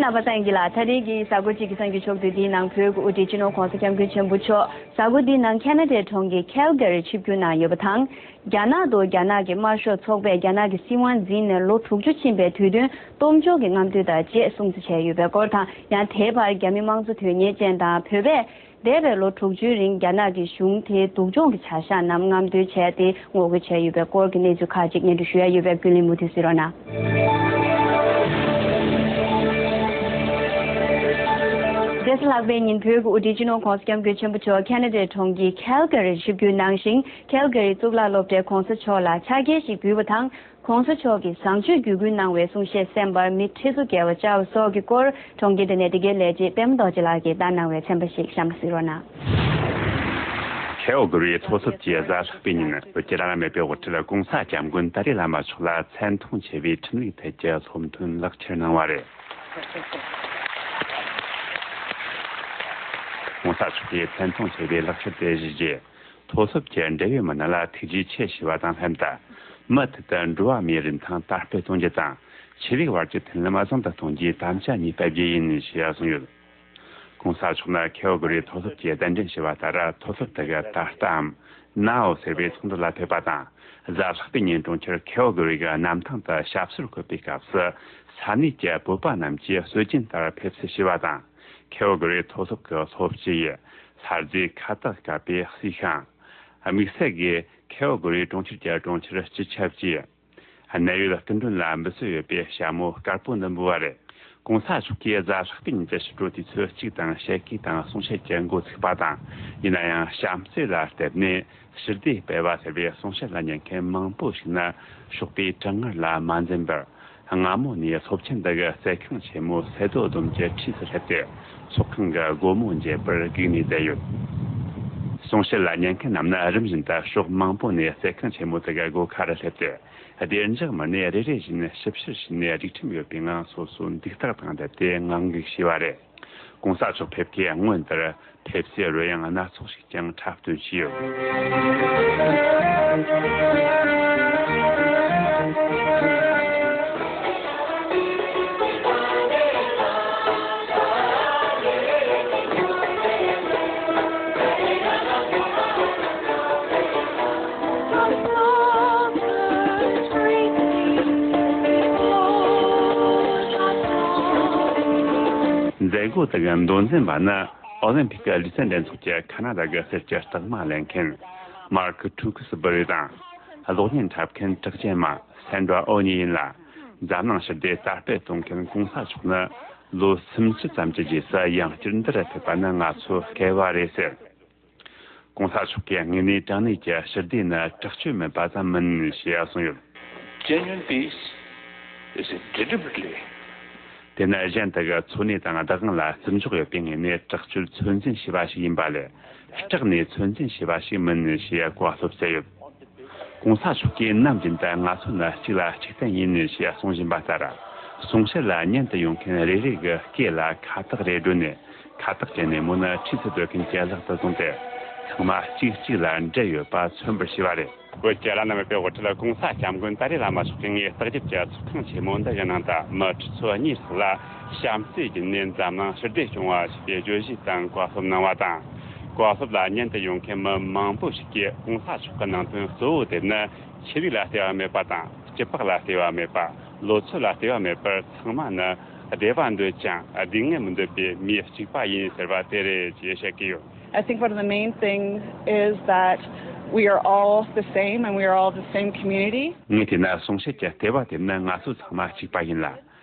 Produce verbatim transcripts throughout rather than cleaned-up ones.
རྣམ་པ་ཚང་གི་ལ་ད་རེས་ཀྱི་གཟའ་འཁོར་གཅིག་གི་གསར་འགྱུར་ཕྱོགས་བསྡུས་འདིའི་ནང་བོད་ཀྱི་དབུ་ཁྲིད་སྤྱི་ནོར་༸གོང་ས་༸སྐྱབས་མགོན་ཆེན་པོ་མཆོག་གཟའ་འཁོར་འདིའི་ནང་ཁེ་ན་ཌའི་གྲོང་ཁྱེར་ཁལ་ག་རི་ཆིབས་བསྒྱུར་གནང་ཡོད་པ་དང་། རྒྱ་ནག་ཏུ་རྒྱ་ནག་གི་དམར་ཤོག་ཚོགས་པས་རྒྱ་ནག་གི་སྲིད་དབང་འཛིན་ནས་ལོ་དྲུག་ཅུ་ཕྱིན་པའི་དུས་སྟོན་སྟོབས་འབྱོར་གྱི་རྔམ་སྟོན་དང་བཅས་སྲུང་བརྩི་བྱས་ཡོད་པའི་སྐོར་དང་། ཡང་དེའི་བར་རྒྱ་མི་དམངས་གཙོ་དོན་གཉེར་ཅན་དང་བོད་པས་འདས་པའི་ལོ་དྲུག་ཅུའི་རིང་རྒྱ་ནག་གི་གཞུང་དེའི་སྡུག་སྦྱོང་གི་བྱ་གཞག་རྣམས་རྔམ་སྟོན་བྱས་ཏེ་ངོ་རྒོལ་བྱས་ཡོད་པའི་སྐོར་གྱི་གནས་ཚུལ་ཁག་ཅིག་སྙན་སྒྲོན་ཞུ་ཡ་ཡོད་པས་ཀུན་གླེང་མུ་མཐུད་གཟིགས་རོགས་གནང་། རེས་གཟའ་ལྷག་པའི་ཉིན་བོད་ཀྱི་དབུ་ཁྲིད་སྤྱི་ནོར་༸གོང་ས་༸སྐྱབས་མགོན་ཆེན་པོ་མཆོག་ཁེ་ན་ཌའི་གྲོང་ཁྱེར་ཁལ་ག་རིར་ཆིབས་བསྒྱུར་གནང་ཞིང་། ཁལ་ག་རི་གཙུག་ལག་སློབ་གྲྭའི་༸གོང་ས་མཆོག་ལ་ཕྱག་འཁྱེར་ཞིག་ཕུལ་བ་དང་། ༸གོང་ས་མཆོག་གིས་བཟང་སྤྱོད་བརྒྱུད་སྐུལ་གནང་བའི་གསུང་བཤད་གསན་པར་མི་ཁྲི་ཚོ་བརྒལ་བ་བཅར་བ་སོགས་ཀྱི་སྐོར་གྲོང་ཁྱེར་དེ་ནས་འདི་གའི་ལས་བྱེད་པད་མ་རྡོ་རྗེ་ལགས་ཀྱིས་བཏང་གནང་བའི་ཚན་པ་ཞིག་གཤམ་ལ་གཟིགས་རོགས་གནང་། ཁེའོ་གུ་རུའི་ཚོགས་གསོལ་གྱི་གཟའ་ལྷག་པའི་ཉིན་བོད་ཀྱི་བླ་ན་མེད་པའི་དབུ་ཁྲིད་༸གོང་ས་༸སྐྱབས་མགོན་ཏཱ་ལའི་བླ་མ་མཆོག་ལ་མཚན་མཐོང་ཆེ་བའི་འཕྲིན་ལས་ཐད་ཀྱི་སློབ་ཐོན་ལག་ཁྱེར་གནང་བ་རེད། ༸གོང་ས་མཆོག་གིས་མཚན་མཐོང་ཆེ་བའི་ལག་ཁྱེར་དེ་བཞེས་རྗེས། ཐོ་སོབ་ཀྱི་འབྲེལ་ཡོད་མི་སྣ་ལ་ཐུགས་རྗེ་ཆེ་ཞུས་པ་དང་ལྷན་དུ། མུ་མཐུད་དུ་འགྲོ་བ་མིའི་རིན་ཐང་དར་སྤེལ་གཏོང་རྒྱུ་དང་། ཆོས་ལུགས་བར་གྱི་མཐུན་ལམ་བཟང་དུ་གཏོང་རྒྱུའི་དམ་བཅའ་གཉིས་འབེབས་རྒྱུ་ཡིན་ཞེས་གསུངས་ཡོད། ༸གོང་ས་མཆོག་ནི་ཁེའོ་གུ་རུའི་ཐོ་སོབ་ཀྱིས་གདན་འདྲེན་ཞུས་པ་ལྟར་ཐོ་སོབ་དེ་གའི་ད་ལྟའམ་ནའོ་ཟེར་བའི་ཚོགས་འདུ་ལ་ཕེབས་པ་དང་། གཟའ་ལྷག་པའི་ཉིན་གྲོང་ཁྱེར་ཁེའོ་གུ་རུའི་གནམ་ཐང་དུ་ཞབས་སོར་འཁོད་པའི་སྐབས་སུ། ས་གནས་ཀྱི་བོད་པ་རྣམས་ཀྱིས་སྲོལ་རྒྱུན་ལྟར་ཕེབས་བསུ་ཞུས་པ་དང་། ཁེའོ་གུ་རུའི་ཐོ་སོབ་ཀྱི་སློབ་སྤྱི་ཡིས། ལྷ་རྫས་ཁ་བཏགས་བཀབ་པའི་གསེར་ཤིང་། དམིགས་བསལ་གྱིས་ཁེའོ་གུ་རུའི་གྲོང་ཁྱེར་གྱི་གྲོང་ཁྱེར་སྤྱི་ཁྱབ་ཀྱི་གནད་ཡོད་སྐུ་མགྲོན་ལ་འབུལ་སྲོལ་ཡོད་པའི་ཞྭ་མོ་དཀར་པོ་འདི་འབུལ་བ་རེད། ༸གོང་ས་མཆོག་གིས་གཟའ་ལྷག་པའི་ཉིན་གྱི་ཕྱི་དྲོ་དུས་ཚོད་གཅིག་དང་ཕྱེད་ཀའི་སྟེང་གསུང་བཤད་ཀྱི་འགོ་ཚུགས་པ་དང་། ཡིན་ན་ཡང་། བྱམས་བརྩེ་ལ་བརྟེན་ནས་ཞི་བདེ་སྤེལ་བ་ཟེར་བའི་གསུང་བཤད་ལ་ཉན་མཁན་མང་པོ་ཞིག་ནི་ཞོགས་པའི་གྲང་ངར་ལ་མ་འཛེམ་པར། སྔ་མོ་ནས་སློབ་ཆེན་འདི་གི་རྩེད་ཁང་ཆེན་མོ་སེ་རྡོ་སྡོམ་གྱི་འཁྲིས་སུ་སླེབས་ཏེ། ཚོགས་ཁང་གི་སྒོ་མོ་འབྱེད་པར་བསྒུགས་ནས་བསྡད་ཡོད། གསུང་བཤད་ལ་ཉན་མཁན་རྣམས་ནི་རིམ་བཞིན་དུ་ཕྱོགས་མང་པོ་ནས་རྩེད་ཁང་ཆེན་མོ་དེ་གི་སྒོ་ཁ་རུ་སླེབས་ཏེ། བདེ་འཇགས་མི་སྣས་རེ་རེ་བཞིན་ཞིབ་བཤེར་བྱས་ནས་སྒྲིག་ཁྲིམས་ཡོད་པའི་ངང་སོ་སོ་འདུག་སྟེགས་སྟེང་བསྡད་དེ་ངང་སྒུག་བྱས་པ་རེད། ༸གོང་ས་མཆོག་ཕེབས་ཀྱི་སྔོན་དེར་ཕེབས་བསུའི་རོལ་དབྱངས་སྣ་ཚོགས་ཤིག་ཀྱང་འཁྲབ་སྟོན་བྱས་ཡོད། མཛད་སྒོ་དེ་གའི་མདོ་འཛིན་པ་ནི་ཨོ་ལིམ་ཕིག་གི་ལུས་རྩལ་འགྲན་ཚོགས་ཀྱི་ཁ་ན་ཌ་གི་གསེར་གྱི་རྟགས་མ་ལེན་མཁན་མར་ཁི་ཁྲུ་ཁི་སི་བུ་རི་དང་། གློག་བརྙན་འཁྲབ་མཁན་གྲགས་ཅན་མ་སན་ཌྲ་ཨོ་གཉིས་ཡིན་ལ། འཛམ་གླིང་ཞི་བདེ་དར་སྤེལ་གཏོང་མཁན་༸གོང་ས་མཆོག་ནི་ལོ་སུམ་ཅུ་ཙམ་གྱི་རྗེས་སུ་ཡང་བསྐྱར་འདིར་ཕེབས་པ་ནི་ང་ཚོའི་སྐལ་བ་རེད་ཟེར། ༸གོང་ས་མཆོག་གིས་དངོས་གནས་དྲང་གནས་ཀྱི་ཞི་བདེ་ནི་དྲག་སྤྱོད་མིན་པ་ཙམ་མིན་ཞེས་གསུངས་ཡོད། Genuine peace is deliberately དེ་ནི་གཞན་དག་གི་འཚོ་གནས་དང་བདག་དབང་ལ་བརྩི་འཇོག་ཡོད་པའི་ངོས་ནས་དྲག་སྤྱོད་ཚོད་འཛིན་བྱས་པ་ཞིག་ཡིན་པ་ལས། སྐྲག་ནས་ཚོད་འཛིན་བྱས་པ་ཞིག་མིན་ཞེས་གོ་བ་སློབ་སྩལ་ཡོད། ༸གོང་ས་མཆོག་གིས་ནམ་རྒྱུན་དུ་ང་ཚོ་ནི་གཅིག་ལ་གཅིག་བརྟེན་ཡིན་ཞེས་གསུང་བཞིན་པ་ལྟར། གསུང་བཤད་ལ་ཉན་དུ་ཡོང་མཁན་རེ་རེ་གི་སྐེ་ལ་ཁ་བཏགས་རེ་སྒྲོན་ནས། ཁ་བཏགས་ཀྱི་སྣེ་མོ་ནི་འཁྲིས་སུ་སྡོད་མཁན་གྱི་ལག་ཏུ་བཟུང་སྟེ། ཚང་མ་གཅིག་གཅིག་ལ་འབྲེལ་ཡོད་པ་མཚོན་པར་བྱས་པ་རེད། བོད་ཀྱི་བླ་ན་མེད་པའི་དབུ་ཁྲིད་༸གོང་ས་༸སྐྱབས་མགོན་ཏཱ་ལའི་བླ་མ་མཆོག་གིས་ངའི་བརྟག་ཞིབ་ཀྱི་ཚོགས་ཁང་ཆེན་མོ་འདི་གའི་ནང་དུ་མི་ཁྲི་ཚོ་གཉིས་ལྷག་ལ་བྱམས་བརྩེའི་བརྒྱུད་ནས་འཛམ་གླིང་ཞི་བདེ་སྐྱོང་བ་ཞེས་པའི་བརྗོད་གཞི་དང་གོ་བ་སློབ་གནང་བ་དང་། གོ་བ་སློབ་ལ་ཉན་དུ་ཡོང་མཁན་མི་མང་པོ་ཞིག་གིས་༸གོང་ས་མཆོག་གི་ནང་དོན་གཙོ་བོ་དེ་ནི་ཆོས་ལུགས་ལ་ལྟོས་པ་མེད་པ་དང་། སྐྱི་པགས་ལ་ལྟོས་པ་མེད་པ། ལོ་ཚོད་ལ་ལྟོས་པ་མེད་པར་ཚང་མ་ནི་བདེ་བ་འདོད་ཅིང་སྡུག་བསྔལ་མི་འདོད་པའི་མི་གཅིག་པ་ཡིན་ཟེར་བ་དེ་རེད་ཅེས་བཤད་ཀྱི་ཡོད། I think one of the main things is that we are all the same and we are all the same community. ངས་བལྟས་ན་གསུང་བཤད་ཀྱི་ལྟེ་བ་དེ་ནི་ང་ཚོ་ཚང་མ་གཅིག་པ་ཡིན་ལ།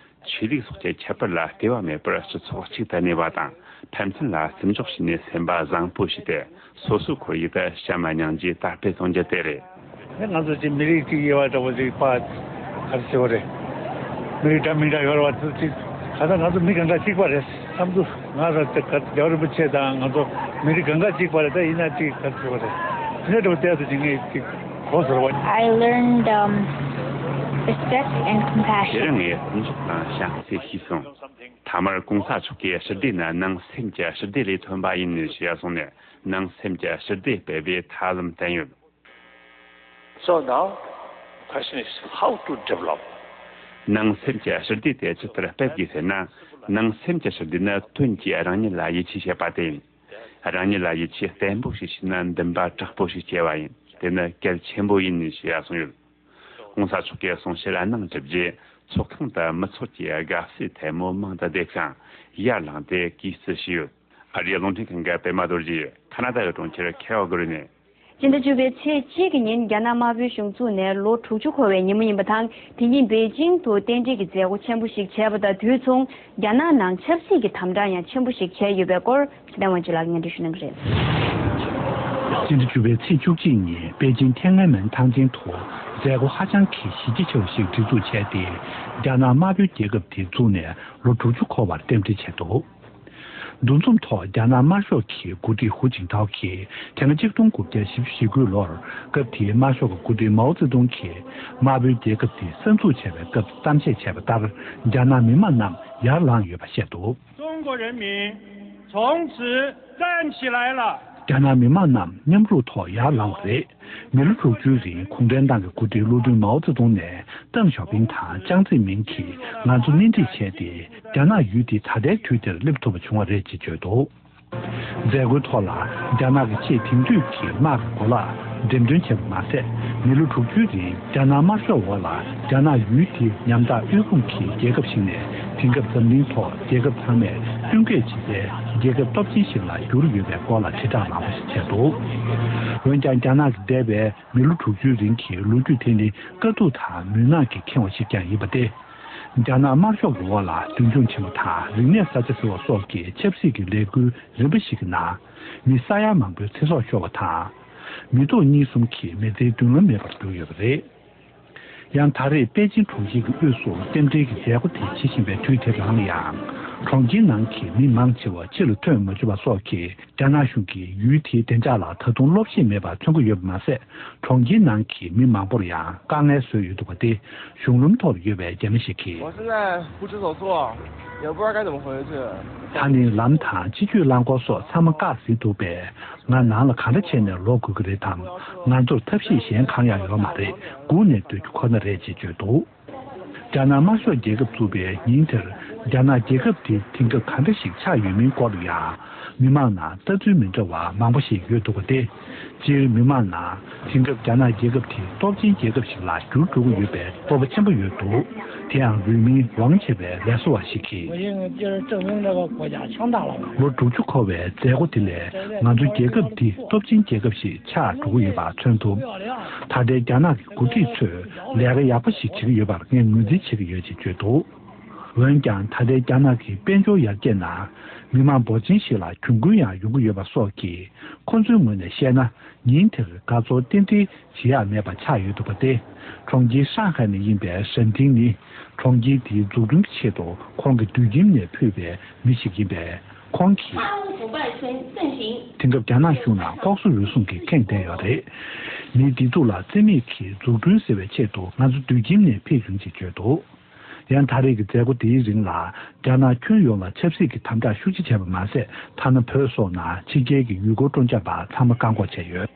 ཆོས་ལུགས་སོགས་ཀྱི་ཁྱད་པར་ལ་ལྟོས་པ་མེད་པར་སྤྱི་ཚོགས་གཅིག་ཏུ་གནས་པ་དང་། ཕན་ཚུན་ལ་བརྩི་འཇོག་བྱས་ནས་སེམས་པ་བཟང་པོ་བྱས་ཏེ་སོ་སོའི་ཁོར་ཡུག་ཏུ་བྱམས་སྙིང་རྗེ་དར་སྤེལ་གཏོང་རྒྱུ་དེ་རེད། ང་ཚོ་གཅིག་མི་རིགས་གཅིག་ཡོད་པ་འདྲ་པོ་ཅིག་ཕར་ག་རེ་ཟེར་བ་རེད། མི་རིགས་འདྲ་མི་འདྲ་ཡོད་རེད་པ། ཚོ་གཅིག་ག་ད་ང་ཚོ་མི་གང་འདྲ་གཅིག་པ་རེད་བསམ་དུས། ང་རང་ཚོ་ག་རྒྱལ་བ་རིན་པོ་ཆེ་དང་ང་ཚོ་མི་རིགས་གང་ག་གཅིག་པ་རེད། ད་ཡིན་ན་གཅིག་ག་རེ་ཟེར་བ་རེད། དེ་འདྲ་འདྲ་པོ་བལྟས་ཚོ་གཅིག་ངས་གཅིག་གོ་ཟེར་བ། I learned um, respect and དེ་compassion. རིང་ངས་བརྩི་འཇོག་དང་བྱམས་བརྩེ་ཤེས་སོང་། མཐའ་མར་༸གོང་ས་མཆོག་གིས་ཞི་བདེ་ནི་ནང་སེམས་ཀྱི་ཞི་བདེ་ལས་ཐོན་པ་ཡིན་ཞེས་གསུངས་ནས། ནང་སེམས་ཀྱི་ཞི་བདེ་སྤེལ་བའི་ཐབས་ལམ་བསྟན་ཡོད། So now, question is how to develop. ནང་སེམས་ཀྱི་ཞི་བདེ་དེ་ཇི་ལྟར་སྤེལ་དགོས་ཟེར་ན། ནང་སེམས་ཀྱི་ཞི་བདེ་ནི་དོན་གྱིས་རང་ཉིད་ལ་ཡིད་ཆེས་བྱེད་པ་དེ་ཡིན། རང་ཉིད་ལ་ཡིད་ཆེས་བརྟན་པོ་ཞིག་བྱས་ན་འདུན་པ་དྲག་པོ་ཞིག་སྐྱེ་བ་ཡིན། དེ་ནི་གལ་ཆེན་པོ་ཡིན་ཞེས་གསུངས་ཡོད། ྋགོང་ས་མཆོག་གིས་གསུང་བཤད་གནང་གྲུབ་རྗེས་ཚོགས་ཁང་དུ་མི་ཚོགས་ཀྱི་དགའ་བསུའི་ཐལ་མོ་མང་དུ་བརྡེབས་ཤིང་ཡར་ལངས་ཏེ་གུས་བརྩི་ཞུས་ཡོད། ཨ་རིའི་རླུང་འཕྲིན་ཁང་གི་པད་མ་རྡོ་རྗེ་ཡིས་ཁ་ན་ཌ་གི་གྲོང་ཁྱེར་ཁེ་ཨོ་གྷི་རི་ནས། སྤྱི་ཟླ་བཅུ་པའི་ཚེས་གཅིག་གི་ཉིན་རྒྱ་ནག་དམར་པོའི་གཞུང་བཙུགས་ནས་ལོ་དྲུག་ཅུ་འཁོར་བའི་ཉིན་མོ་ཡིན་པ་དང་། དེ་ཉིན་པེ་ཅིང་དུ་རྟེན་འབྲེལ་གྱི་མཛད་སྒོ་ཆེན་པོ་ཞིག་བྱས་པ་དང་། དུས་མཚུངས་རྒྱ་ནག་ནང་ཆབ་སྲིད་ཀྱི་དམ་དྲག་ཡང་ཆེན་པོ་ཞིག་བྱས་ཡོད་པའི་སྐོར། ཚེ་བརྟན་དབང་ཕྱུག་ལགས་ཀྱིས་སྙན་སྒྲོན་ཞུ་གནང་གི་རེད། སྤྱི་ཟླ་བཅུ་པའི་ཚེས་བཅུ་གཅིག་ཉིན་པེ་ཅིང་天安门ཐང་ཆེན་དུ་མཛད་སྒོ་ཧ་ཅང་གི་གཞི་རྒྱ་ཆེ་བ་ཞིག་སྒྲིག་འཛུགས་བྱས་ཏེ། རྒྱ་ནག་དམར་པོའི་རྒྱལ་ཁབ་དེ་བཙུགས་ནས་ལོ་དྲུག་ཅུ་འཁོར་བར་རྟེན་འབྲེལ་བྱས་འདུག་འདུ་འཛོམས་ཐོག་རྒྱ་ནག་དམར་ཤོག་གི་འགོ་ཁྲིད་ཧུའུ་ཅིན་ཐའོ་གིས་དེ་སྔ་གཅིག་སྟོང་དགུ་བརྒྱ་བཞི་བཅུ་ཞེ་དགུ་ལོར་སྐབས་དེའི་དམར་ཤོག་གི་འགོ་ཁྲིད་མའོ་ཙེ་ཏུང་གིས་དམར་པོའི་རྒྱལ་ཁབ་དེ་གསར་འཛུགས་བྱས་པའི་སྐབས་གཏམ་བཤད་བྱས་པ་ལྟར། རྒྱ་ནག་མི་མང་རྣམས་ཡར་ལངས་ཡོད་པ་བཤད་འདུག 中国人民从此站起来了。 རྒྱ་ནག་མི་མང་རྣམས་མཉམ་རུབ་ཐོག་ཡར་ལངས་པ་རེད། མི་ལོ་དྲུག་ཅུའི་རིང་གུང་ཁྲན་ཏང་གི་འགོ་ཁྲིད་བློ་མཐུན་མའོ་ཙེ་ཏུང་ནས་ཏེང་ཞའོ་ཕིང་དང་ཅང་ཙེ་མིན་གྱིས་ང་ཚོ་སྣེ་ཁྲིད་བྱས་ཏེ། རྒྱ་ནག་ཡུལ་འདི་ད་ལྟའི་དུས་འདིར་སླེབས་ཐུབ་པ་བྱུང་བ་རེད་ཅེས་བརྗོད་འདུག་མཛད་སྒོའི་ཐོག་ལ་རྒྱ་ནག་གི་ཆེས་དེང་དུས་ཀྱི་དམག་གི་གོ་ལག་འགྲེམས་སྟོན་བྱས་པ་མ་ཟད། མི་ལོ་དྲུག་ཅུའི་རིང་རྒྱ་ནག་དམར་ཤོག་འོག་ལ་རྒྱ་ནག་ཡུལ་དེ་ཉམ་ཐག་དབུལ་ཕོངས་ཀྱི་རྒྱལ་ཁབ་ཞིག་ནས་དེང་སྐབས་འཛམ་གླིང་ཐོག་རྒྱལ་ཁབ་ཚང་མས་བསྟུན་མཁས་བྱེད་པའི་རྒྱལ་ཁབ་སྟོབས་ཆེན་ཞིག་ལ་གྱུར་ཡོད་པའི་སྐོར་ལ་དྲིལ་བསྒྲགས་མང་པོ་ཞིག་བྱས་འདུག་འོན་ཀྱང་རྒྱ་ནག་གི་འདས་པའི་མི་ལོ་དྲུག་ཅུའི་རིང་གི་ལོ་རྒྱུས་དེ་ནི་དཀའ་སྡུག་དང་མུན་ནག་གིས་ཁེངས་པ་ཞིག་ཀྱང་ཡིན་པ་སྟེ། རྒྱ་ནག་དམར་ཤོག་གི་འོག་ལ་མདུན་ལྗོངས་ཆེན་མོ་དང་རིག་གནས་ས་ཆ་ཟེར་བ་སོགས་ཀྱི་ཆབ་སྲིད་ཀྱི་ལས་འགུལ་རིམ་པ་ཞིག་གི་ནང་མི་ས་ཡ་མང་པོའི་ཚེ་སྲོག་ཤོར་བ་དང་། མི་ཐོག་གཉིས་གསུམ་གྱི་མི་ཚེའི་མདུན་ལམ་མེད་པར་གྱུར་ཡོད་པ་རེད། ཡང་ད་རེས་པེ་ཅིང་གྲོང་ཁྱེར་གྱི་དབུས་སུ་རྟེན་འབྲེལ་གྱི་མཛད་སྒོ་དེ་བྱེད་བཞིན་པའི་དུས་དེ་རང་ལ་ཡང་། གྲོང་ཁྱེར་ནང་གི་མི་མང་ཆེ་བ་ཕྱི་ལ་ཐོན་མ་བཅུག་པ་སོགས་ཀྱིས་རྒྱ་ནག་གཞུང་གིས་ཡུལ་དེའི་བདེ་འཇགས་ལ་ད་དུང་སློབ་གཞས་མེད་པར་མཚོན་གྱི་ཡོད་པ་མ་ཟད། གྲོང་ཁྱེར་ནང་གི་མི་མང་པོར་ཡང་དཀའ་ངལ་བཟོས་ཡོད་འདུག་པ་སྟེ། གཞུང་ལམ་ཐོག་ཡོད་པའི་རྒྱ་མི་ཞིག་གིས། 我现在不知所措，也不知道该怎么回去。 ད་ནི་ལམ་དང་སྤྱི་སྤྱོད་རླངས་འཁོར་སོགས་ཚང་མ་བཀག་ཟིན་འདུག་པས། ང་ནང་ལ་གང་འདྲ་བྱས་ནས་ལོག་དགོས་ཀྱི་རེད་དམ། ང་ཚོར་ཐབས་ཤེས་གཞན་གང་ཡང་ཡོད་མ་རེད། སྒུག་ནས་སྡོད་རྒྱུ་ཁོ་ན་རེད་ཅེས་བརྗོད་འདུག་རྒྱ་ནག་དམར་ཤོག་རྒྱལ་ཁབ་བཙུགས་པའི་ཉིན་དེར། རྒྱ་ནག་རྒྱལ་ཁབ་དེ་དེང་སྐབས་ག་འདྲ་ཞིག་ཆགས་ཡོད་མིན་སྐོར་ལ་ཡང་། མི་མང་ནང་ལྟ་ཚུལ་མི་འདྲ་བ་མང་པོ་ཞིག་ཡོད་འདུག་པ་སྟེ། སྤྱིར་མི་མང་ནང་དེང་སྐབས་རྒྱ་ནག་རྒྱལ་ཁབ་དེ་སྟོབས་ཆེན་རྒྱལ་ཁབ་ཞིག་ལ་འགྱུར་འགྲོ་གི་ཡོད་པའི་སྤོབས་པ་ཆེན་པོ་ཡོད་འདུག་དེ་ཡང་རུས་མིང་ཝང་ཆེ་བའི་ལས་བཟོ་བ་ཞིག་གིས། 我现在就是证明这个国家强大了。 ལོ་དྲུག་ཅུ་འཁོར་བའི་མཛད་སྒོ་དེ་ལས་ང་ཚོ་རྒྱལ་ཁབ་འདི་སྟོབས་ཆེན་རྒྱལ་ཁབ་ཞིག་ཆགས་འགྲོ་གི་ཡོད་པ་མཚོན་ཐུབ། ད་ལྟའི་རྒྱ་ནག་གི་འགོ་ཁྲིད་ཚོས་ལས་ཀ་ཡག་པོ་ཞིག་བྱེད་ཀྱི་ཡོད་པར་ངས་ངོས་འཛིན་བྱེད་ཀྱི་ཡོད་ཅེས་བརྗོད་འདུག་འོན་ཀྱང་ད་ལྟའི་རྒྱ་ནག་གི་དཔལ་འབྱོར་ཡར་རྒྱས་ནང་མི་མང་འབོར་ཆེན་ཞིག་ལ་གྱོང་གུན་ཡང་ཡོང་གི་ཡོད་པ་སོགས་ཀྱིས། ཁོ་ཚོའི་ངོས་ནས་བཤད་ན། ཉིན་དེར་དགའ་ཚོར་རྟེན་འབྲེལ་བྱེད་ཡག་མེད་པ་ཆགས་ཡོད་འདུག་པ་སྟེ། གྲོང་ཁྱེར་ཧྲང་ཧའེ་ནས་ཡིན་པའི་ཧྲན་ཐིང་ནི། གྲོང་ཁྱེར་དེའི་འཛུགས་སྐྲུན་གྱི་ཆེད་དུ་ཁོང་གི་དུད་ཁྱིམ་ནས་ཕུད་པའི་མི་ཞིག་ཡིན་པས། ཁོང་གིས། དེང་སྐབས་རྒྱ་ནག་གཞུང་ནང་ལྐོག་ཟ་རུལ་སུངས་ཀྱིས་ཁེངས་བསྡད་ཡོད་རེད། མིའི་བདེ་སྡུག་ལ་བརྩི་མེད་ཀྱིས་འཛུགས་སྐྲུན་ཟེར་བའི་ཆེད་དུ་ང་ཚོ་དུད་ཁྱིམ་ནས་ཕུད་བྱུང་ཅེས་བརྗོད་འདུག་ཡང་ད་རེས་ཀྱི་མཛད་སྒོ་དེའི་རིང་ལ། རྒྱ་ནག་ཁྱོན་ཡོངས་ལ་ཆབ་སྲིད་ཀྱི་དམ་དྲག་ཤུགས་ཆེ་བྱས་པ་མ་ཟད། ཐ་ན་བོད་སོགས་ནང་ཕྱི་རྒྱལ་གྱི་ཡུལ་སྐོར་སྤྲོ་འཆམ་པ་ཚང་མ་བཀག་འགོག་བྱས་ཡོད།